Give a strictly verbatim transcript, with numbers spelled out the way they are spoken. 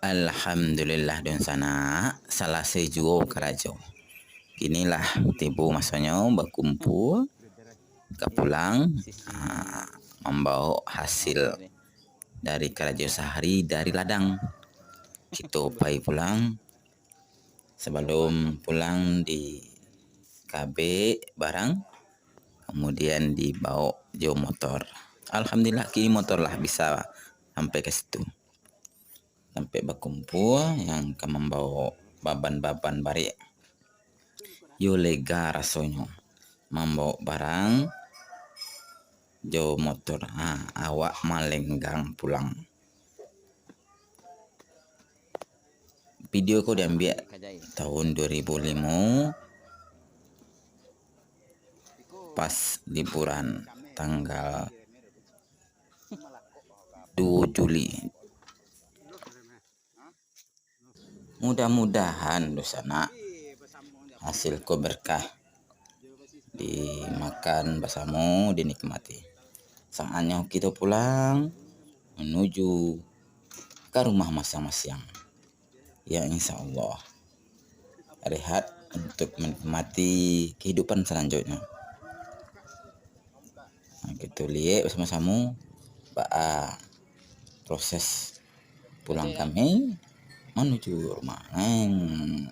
Alhamdulillah, dunsanak, salasai juo karajo. Kini lah tibo masonyo bakumpua ka pulang, ah, mambaok hasil dari karajo sahari dari ladang. Kito pai pulang, sabalum pulang dikabek barang, kamudian dibaok jo motor. Alhamdulillah, kini motor lah bisa sampai ka situ. Sampai bakumpua, yang ka mambaok baban-baban barek. Yo lega rasonyo mambaok barang jo motor. Ha, awak malenggang pulang. Video ko diambiak tahun dua ribu limo, pas liburan tanggal duo Juli. Mudah-mudahan, dunsanak, hasil ko berkah, dimakan basamo, dinikmati. Saatnyo kito pulang manuju ka rumah masiang-masiang. Ya, insya Allah, rehat untuk menikmati kehidupan selanjutnya. Nah, kito liek basamo-samo baa proses pulang kami manuju rumah. Neng.